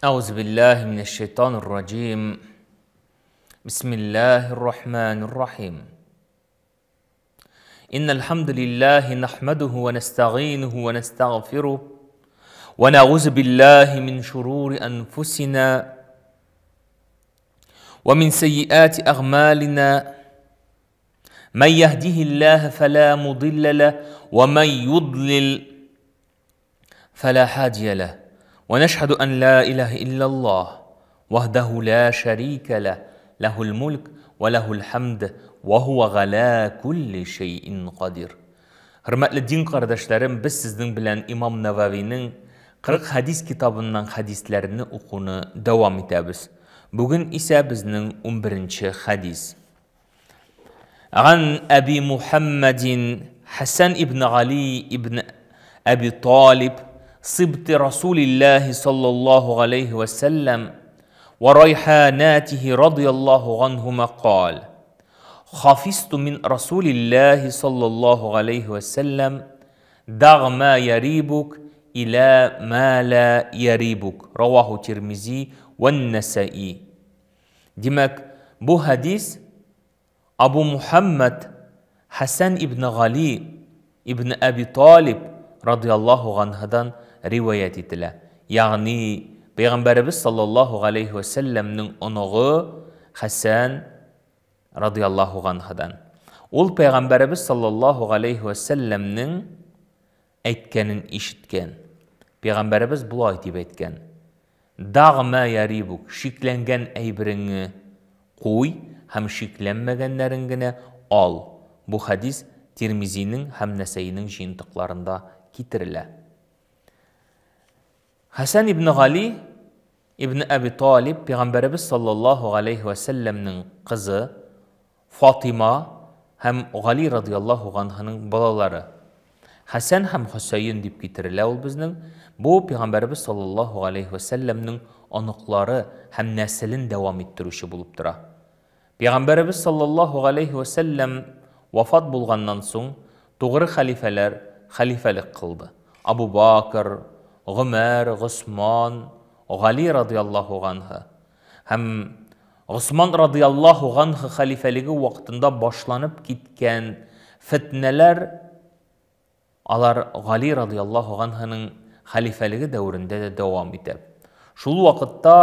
أعوذ بالله من الشيطان الرجيم. بسم الله الرحمن الرحيم. إن الحمد لله نحمده ونستعينه ونستغفره ونعوذ بالله من شرور أنفسنا ومن سيئات أعمالنا. من يهده الله فلا مضل له ومن يضلل فلا هادي له. ونشهد أن لا إله إلا الله وحده لا شريك له، له الملك وله الحمد وهو على كل شيء قدير. Hörmətli din qardaşlarım, biz sizin bilan İmam Nəvəvinin 40 hadis kitabından hadislərini oxunu davam etəbiz. Bugün isə bizning 11-ci hadis. An Əbi Muhammedin Hasan ibn Ali ibn Əbi Talib صبط رسول الله صلى الله عليه وسلم وريحاناته رضي الله عنهما قال: حفظت من رسول الله صلى الله عليه وسلم دع ما يريبك إلى ما لا يريبك. رواه الترمذي والنسائي. Demek bu hadis Abu Muhammed Hasan ibn Ali ibn Abi Talib radıyallahu anh'dan rivayet etilə. Yani Peygamberimiz sallallahu aleyhi ve sellem'nin onuğu Hasan radıyallahu anh'dan. Ol Peygamberimiz sallallahu aleyhi ve sellem'nin aytganini eshitgan. Peygamberimiz bulay deb aytgan: Dağ ma yaribuk, şiklengen aybirini qo'y ham şiklenmegenlerini al. Bu hadis Tirmizi'nin ham Nesai'nin jiyintiqlarında ketiriladi. Hasan ibn Ali ibn Abi Talib Peygamberimiz sallallahu aleyhi ve sellem'nin kızı Fatima hem Ali radıyallahu anh'ın balaları. Hasan hem Hüseyin deb ketiriladi ol bizning. Bu Peygamberimiz sallallahu aleyhi ve sellem'nin onuqlari hem neslini davom ettiruvchi bo'lib tura. Peygamberimiz sallallahu aleyhi ve sellem vafat bo'lgandan so'ng to'g'ri xalifalar xalifalik qildi. Abu Bakr, Ömer, Osman, Ali radıyallahu anhu. Hem Osman radıyallahu anhu xalifaligi vaqtında başlanıp ketgan fitneler alar Ali radıyallahu anhu'nun xalifaligi davrinde de davom etadi. Şul vaqtda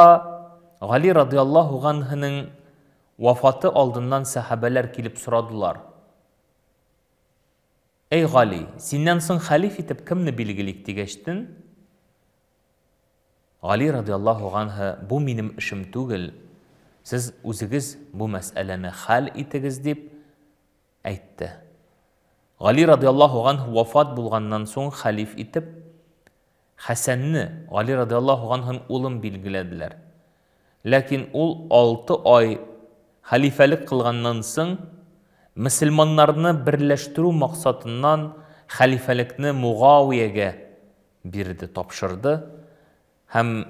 Ali radıyallahu anhu'nun vafatı oldindan sahabeler kelib so'radilar: Ey G'ali, senden so'ng xalif etib kimni belgilik degashdin? G'ali radıyallahu anhu, bu menim ishim tugil, siz o'zingiz bu masalani hal etingiz deb aytdi. G'ali radıyallahu anhu vafot bo'lgandan so'ng xalif etib Hasanni, G'ali radıyallahu anhuning o'g'lini belgiladilar. Lekin u 6 oy xalifalik qilgandan so'ng musulmonlarni birlashtiruv maqsadidan xalifalikni Muaviyaga berdi, topshirdi. Hem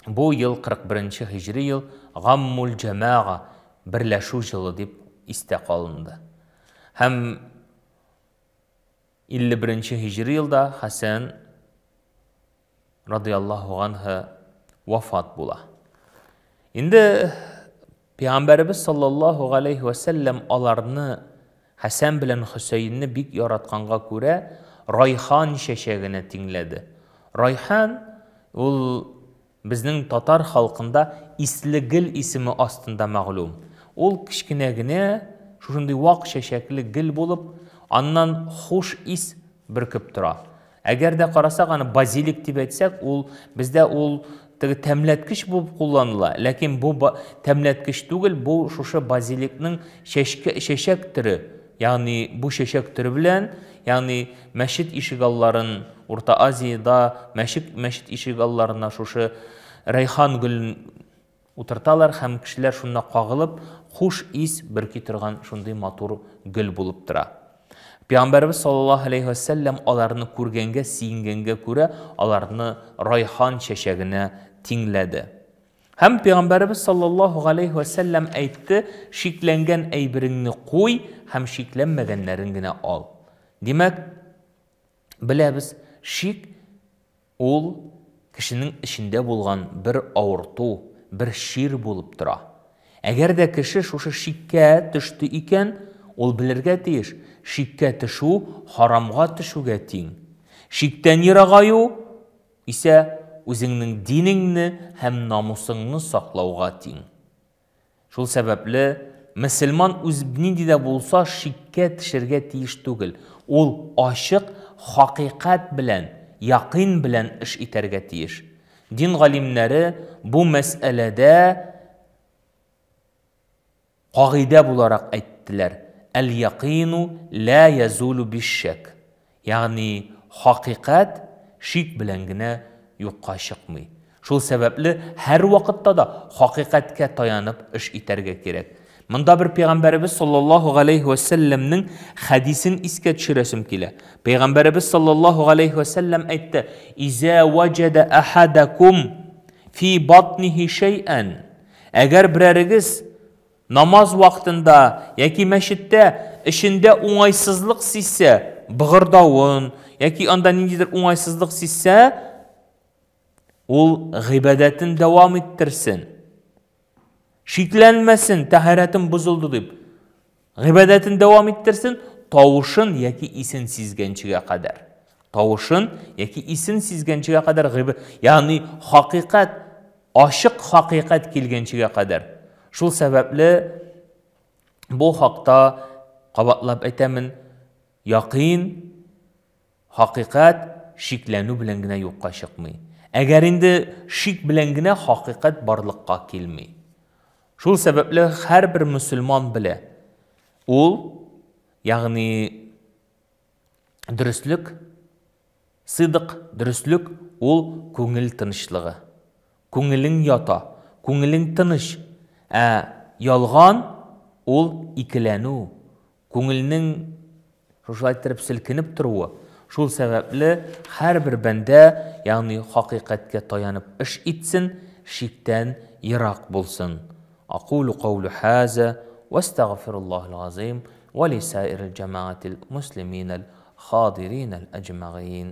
bu yıl 41 hicri yıl Gammul Cema'a, birleşu yılı deb isda qolindi. Hem 51 hicri yılda Hasan radıyallahu anhu vafat bo'la. Endi Peygamberimiz sallallahu aleyhi ve sellem alarni Hasan bilan Hüseyinni bek yaratganga ko'ra rayhon chechagini tengladi. Rayhon ul bizning tatar xalqında isli gil ismi ostida ma'lum. Ul kichkinagina shunday voq chechakli gil bo'lib, andan xush is birkib turadi. Agarda qarasak, ana bazilik deb aytsak, ul bizda ul tәмләткеч булып кулланыла. Ләкин бу тәмләткеч түгел, бу шушы базиликның чәчәк төре. Ягъни бу чәчәк төре белән, ягъни мәчет ишегалларын Урта Азияда мәчет ишегалларына шушы райхан гөлен утырталар һәм кешеләр шунда кагылып, хуш ис бөрки торган шундый матур гөл булып тора. Пәйгамбәрбез саллаллаһу алейһи ва сәлләм аларны күргәнгә, сөенгәнгә күрә аларны райхан чәчәгенә тиңләде. Һәм Пәйгамбәрбез саллаллаһу алейһи ва сәлләм әйтте: шикләнгән әйбереңне куй һәм шикләнмәгәннәрен генә ал. Димәк, беләбез, шик ул кешенең эчендә булган бер авырту, бер чир булып тора. Әгәр дә кеше шушы шиккә төште икән, ул белергә тиеш, шиккә төшү харамга төшүгә тиң. Шиктән ерагаю исә үзеңнең динеңне һәм намусыңны саклауга тиң. Шул сәбәпле мөселман үз нинди дә булса шиккә төшергә тиеш түгел. Ул ачык хакыйкать белән, якин белән эш итәргә тиеш. Дин галимнәре бу мәсьәләдә кагыйдә буларак әйттеләр: Әл-якину ла язулу биш-шәк. Ягъни хакыйкать шик белән генә юкка чыкмый. Шул сәбәпле һәрвакытта да хакыйкатькә таянып эш итәргә кирәк. Монда бер пәйгамбәребез саллаллаһу галәйһи вә сәлләмнең хәдисен искә төшерәсем килә. Пәйгамбәребез саллаллаһу галәйһи вә сәлләм әйтте: "Иза ваҗада ахадакум фи батнихи шәйән". Әгәр берәрегез намаз вакытында яки мәчеттә эчендә уңайсызлык сизсә, быгырдавын яки анда ниндидер уңайсызлык сизсә, ул гыйбадәтен дәвам иттерсен. Шикләнмәсен, тәһарәтем бозылды дип. Гыйбадәтен дәвам иттерсен, тавышын яки исен сизгәнчегә кадәр. Тавышын яки исен сизгәнчегә кадәр, ягъни хакыйкать, ачык хакыйкать килгәнчегә кадәр. Шул сәбәпле бу хакта кабатлап әйтәмен, якин хакыйкать шикләнү белән генә юкка чыкмый. Әгәр инде шик белән генә хакыйкать барлыкка килми. Шул сәбәпле һәрбер мөселман белә. Ул, ягъни дөреслек, сыдык, дөреслек ул күңел тынычлыгы. Күңелең ята, күңелең тыныч. Ә ялган ул икеләнү, күңелнең шушылай иттереп селкенеп торуы. Шул сәбәпле һәрбер бәндә, ягъни хакыйкатькә таянып эш итсен, шиктән ерак булсын. Акулу каулу хаза ва астагфируллаһул азим ва лисаирил җәмәгатил муслиминал хадиринал әҗмәгыйн.